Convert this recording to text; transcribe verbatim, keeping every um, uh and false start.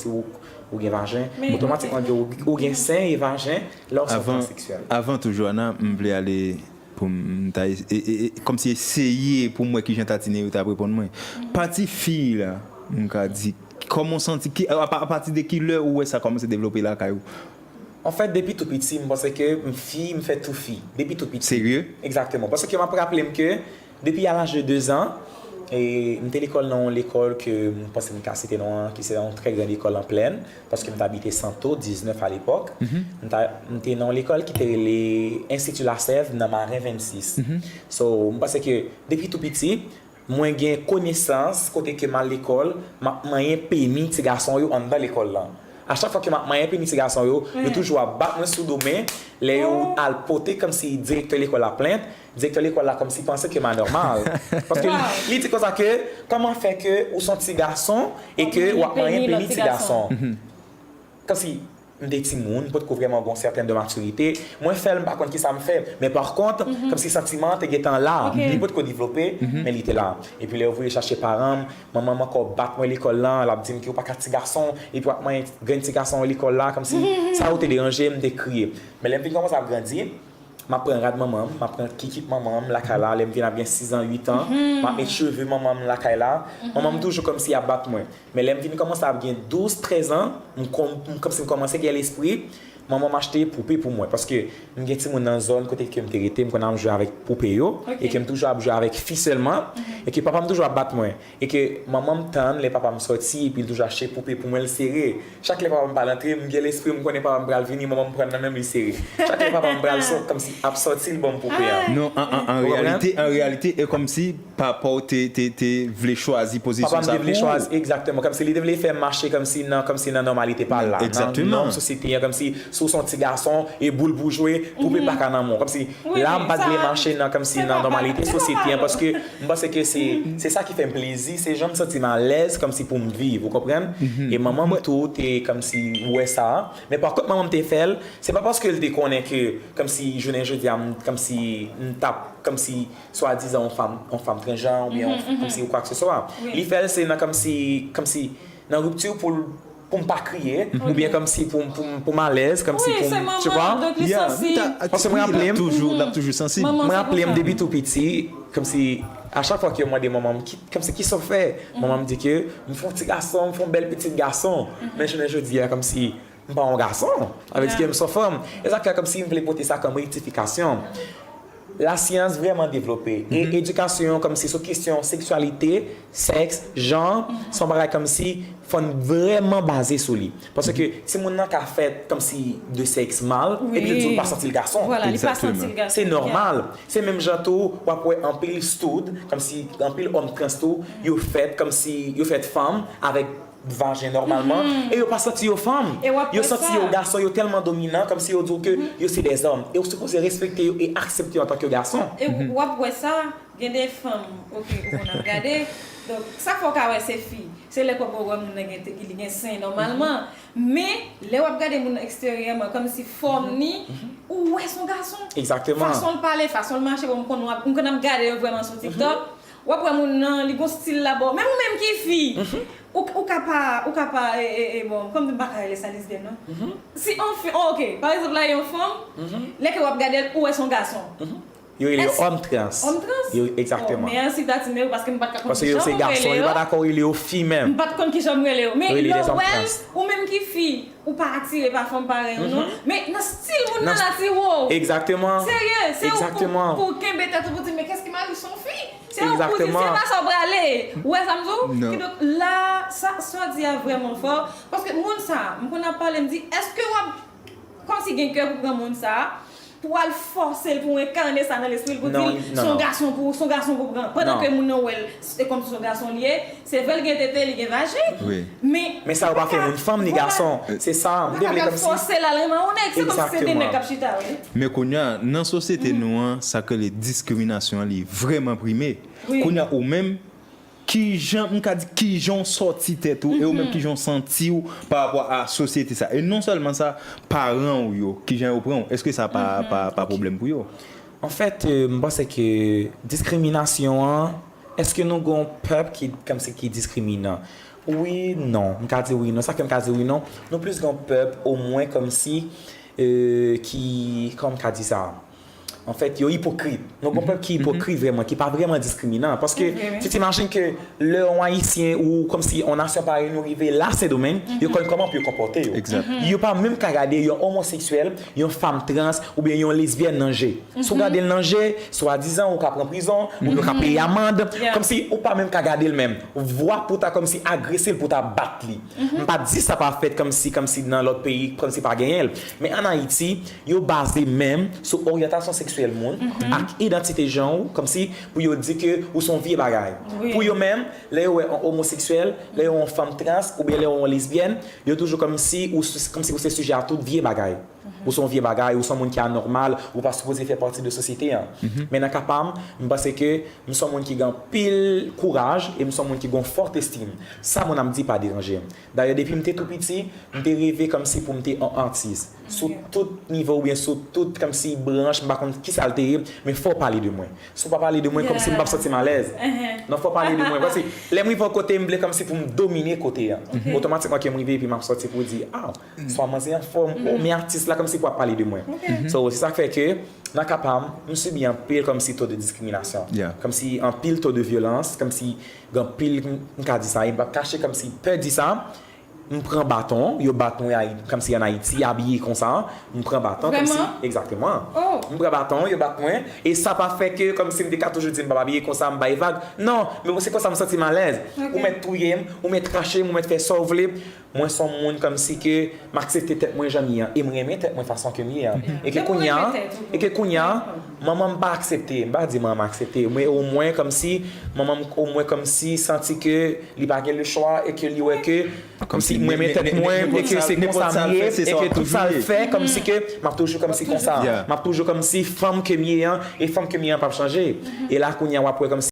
si ou, ou gen vajen, otomatikman ou, ou gen sen e vajen lè w se yon transekswèl. Avan tou, Joana, m vle ale pou m ta e- e- e- kòmsi eseye pou m wè kijan Tatine yo t ap reponn mwen. Pati fi la, m ka di, kòman w santi, ki, apa- apati de ki lè ou wè sa kòmanse devlope lakay ou? Anfèt, depi tou piti, m panse ke m fi, m fè tou fi. Depi tou piti. Serye? Egzakteman. Paske m ap raple m ke depi a laj de de zan, e, m te lekòl nan yon lekòl ke m panse m ka site non an, ki se yon trè gran lekòl an Plèn, paske m t abite Santo, diznèf a lepòk. M ta- m te nan yon lekòl ki te rele Enstiti Lasèv nan Maren vennsis. So, m panse ke depi tou piti, mwen gen konesans kote ke m al lekòl, m ap manyen peni ti gason yo anndan lekòl lan. A chak fwa ke m ap manyen peni ti gason yo, yo toujou ap bat mwen sou do, men lè yo al pote kòmsi direktè lekòl la plent, direktè lekòl la kòmsi panse ke m anòmal. Paske li, li di konsa ke, kòman fè ke ou se yon ti gason e ke w ap manyen peni ti gason? Kòmsi m te timoun, m potko vrèman gen yon sètèn de matirite. Mwen fè l, m pa konn kisa m fè. Men pa kont, kòmsi santiman an te gentan la. Li potko devlope, men li te la. Epi lè yo voye chache paran m, manman m ankò bat mwen lekòl lan, l ap di m ke ou pa ka ti gason, epi w ap manyen grenn ti gason lekòl la, kòmsi sa yo te deranje m, m te kriye. Men lè m vin kòmanse ap grandi, m ap pran rad manman m, m ap pran kikit manman m lakay la, lè m vin ap gen sis an, uit an, m ap met cheve manman m lakay la. Manman m toujou kòmsi ap bat mwen. Men lè m vin kòmanse ap gen douz, trèz an, m kòm- m kòmsi m kòmanse gen lespri, manman m achte poupe pou mwen. Paske m gen timoun nan zòn kote ke m te rete, m konn ap jwe avèk poupe yo, e ke m toujou ap jwe avèk fi sèlman, e ke papa m toujou ap bat mwen. E ke manman m tann lè papa m sòti, epi l toujou achte poupe pou mwen, l sere. Chak lè papa m pral antre, m gen lespri, m konnen papa m pral vini, manman m pran nan men m, li sere. Chak lè papa m pral sò- kòmsi ap sòti, l ban m poupe a. Non, an, an, an reyalite, an reyalite, e kòmsi papa w te, te, te vle chwazi pozisyon sa pou ou. Papa m te vle chwazi, egzakteman. Kòmsi li te vle fè m mache kòmsi nan, kòmsi nan nòmalite pa l la. Nan nòm sosyete an, kòmsi si w se yon ti gason, e boul pou w jwe, poupe pa ka nan men w. Kòmsi la, m pa t vle mache nan, kòmsi nan nòmalite sosyete an, paske m panse ke se, se sa ki fè m plezi, se jan m santi m alèz, kòmsi pou m viv, ou konprann? E manman m tou te kòmsi wè sa. Men pa kont, manman m te fè l, se pa paske l te konnen ke kòmsi jounen jodi a, m, kòmsi m t ap, kòmsi swadizan yon fanm, yon fanm transjan, oubyen yon, kòmsi ou kwakseswa. Li fè l se nan kòmsi, kòmsi nan ripti pou l, pou m pa kriye, oubyen kòmsi pou, pou, pou m alèz, kòmsi pou m, tu vois? Paske mwen raple m, mwen raple m depi tou piti, kòmsi a chak fwa ke yo mande manman m, ki, kòmsi kisa w fè? Manman m di ke m fè yon ti gason, m fè yon bèl pitit gason. Men jounen jodi a, kòmsi m pa yon gason, sa vle di ke m se yon fanm. E sa k fè kòmsi m vle pote sa kòm rektifikasyon. Lasyans vrèman devlope. E edikasyon kòmsi sou kesyon seksyalite, sèks, jan, se yon bagay kòmsi fò n vrèman baze sou li. Paske timoun nan ka fèt kòmsi de sèks mal, epi yo di w pa santi l gason. Vwala, li pa santi l gason. Se nòmal. Se menm jan tou, w ap wè anpil stoud, kòmsi anpil òm trans tou, yo fèt kòmsi yo fèt fanm avèk vajen nòmalman, e yo pa santi yo fanm. Yo santi yo gason, yo tèlman dominan, kòmsi yo di w ke yo se dèzòm. E ou sipoze respekte yo e aksepte yo antanke gason. E w ap wè sa, gen de fanm, oke, ou konn ap gade. Donk, sa fè w ka wè se fi. Se lè kòman w wè moun nan gen, li gen sen nòmalman. Men, lè w ap gade moun nan eksteryèman, kòmsi fòm ni, ou wè se yon gason. Egzakteman. Fason l pale, fason l mache, bon, m konn, m konn ap gade yo vrèman sou TikTok. W ap wè moun nan, li gon stil la bò. Menm ou menm ki fi, ou, ou ka pa, ou ka pa, e, e, e, bon, kòm m pa ka rele sa lesbyèn, non. Si on fi, oh, ok, pa egzanp la, yon fanm, lè ke w ap gade l, ou wè se yon gason. Yo rele yo òm trans. Òm trans? Yo, egzakteman. Oh, men an si Tatine yo, paske m pa t ka konn kijan pou rele yo. Paske yo se gason, yo pa dakò rele yo fi menm. M pa t konn kijan m rele yo. Men lè w wè l, ou menm ki fi, ou pa atire pa fanm parèy ou, non. Men nan stil moun nan la, ti wo. Egzakteman. Serye, se ou pou, pou kenbe tèt ou, pou di, men kès ki mari son fi? Se ou pou di, se pa sa w prale. Ou wè sa m di w? Kidonk, la, sa, sa w di a vrèman fò. Paske moun sa, m konn ap pale, m di, èske w ap kòmsi gen kè pou pran moun sa, pou w al fòse l, pou w enkanne sa nan lespri l, pou di l, se yon gason pou, se yon gason pou pran. Pandan ke moun nan wè l, se kòmsi se yon gason li ye, se vre l gen tete, li gen vajen, men. Men sa yo pa fè moun fanm ni gason. Se sa, m te vle kòmsi. Ou pa ka fòse l al renmen yon nèg, se kòmsi se de nèg k ap chita, wi. Men kounye a, nan sosyete nou an, sa k rele diskriminasyon an, li vrèman prime. Kounye a, ou menm, kijan, m ka di, kijan w sòti tèt ou, e ou menm kijan w santi w pa rapò a sosyete sa. E non sèlman sa, paran w yo, kijan yo pran w, èske sa pa, pa, pa pwoblèm pou yo? Anfèt, e, m panse ke diskriminasyon an, èske nou gen yon pèp ki, kòmsi ki diskriminan? Wi, non. M ka di wi, non. Sa fè m ka di wi, non. Nou plis gen yon pèp, omwen, kòmsi, euh, ki, kòman m ka di sa? Anfèt, yo ipokrit. Nou gen yon pèp ki ipokrit vrèman, ki pa vrèman diskriminan. Paske, tu t'imagines ke lè yon Ayisyen ou kòmsi yon nasyon parèy nou rive la Sendomeng, yo konn kòman pou yo konpòte yo. Yo pa menm ka gade yon omoseksyèl, yon fanm trans, oubyen yon lesbyèn nan je. Si w gade l nan je, swadizan ou ka pran prizon, oubyen ou ka peye amann, kòmsi ou pa menm ka gade l menm. Vwa pou ta kòmsi agrese l, pou ta bat li. M pa di sa pa fèt kòmsi, kòmsi nan lòt peyi, kòmsi pa genyen l. Men ann Ayiti, yo baze menm sou oryantasyon seksyèl moun ak idantite jan ou, kòmsi pou yo di ke ou se yon vye bagay. Pou yo menm, lè yo wè yon omoseksyèl, lè yo wè yon fanm trans, oubyen lè yo wè yon lesbyèn, yo toujou kòmsi ou, kòmsi ou se sijè a tout vye bagay. Ou se yon vye bagay, ou se yon moun ki anòmal, ou pa sipoze fè pati de sosyete an. Men nan ka pa m, m panse ke m se yon moun ki gen anpil kouraj e m se yon moun ki gen yon fòt estim. Sa moun ap di pa deranje m. Dayè, depi m te tou piti, m te reve kòmsi pou m te yon atis. Sou tout nivo oubyen sou tout kòmsi branch, m pa konn kisa l te ye, men fò w pale de mwen. Si w pa pale de mwen, kòmsi m p ap santi m alèz. Non, fò w pale de mwen. Paske lè m rive yon kote, m vle kòmsi pou m domine kote an. Otomatikman ke m rive epi m ap sòti pou di, ah, swa manzè anfòm, oh, men atis la, kòmsi pou ap pale de mwen. So, se sa k fè ke, nan ka pa m, m sibi anpil kòmsi to de diskriminasyon. Kòmsi anpil to de vyolans, kòmsi gen anpil, m ka di sa, e m p ap kache, kòmsi pè di sa, m pran baton, yo bat mwen, kòmsi ann Ayiti, abiye konsa, m pran baton, kòmsi, egzakteman. M pran baton, yo bat mwen, e sa pa fè ke, kòmsi m te ka toujou di m p ap abiye konsa, m bay vag. Non, men se konsa m santi m alèz. Ou mèt touye m, ou mèt rache m, ou mèt fè sa w vle. Mwen se yon moun kòmsi ke m aksepte tèt mwen jan m ye an, e m renmen tèt mwen fason ke m ye an. E ke kounye a, e ke kounye a, manman m pa aksepte, m pa di manman m aksepte, men omwen kòmsi, manman m omwen kòmsi santi ke li pa gen le chwa e ke li wè ke kòmsi m renmen tèt mwen e ke se konsa m ye e ke tout sa l fè kòmsi ke m ap toujou kòmsi konsa. M ap toujou kòmsi fanm ke m ye an e fanm ke m ye an p ap chanje. E la kounye a w ap wè kòmsi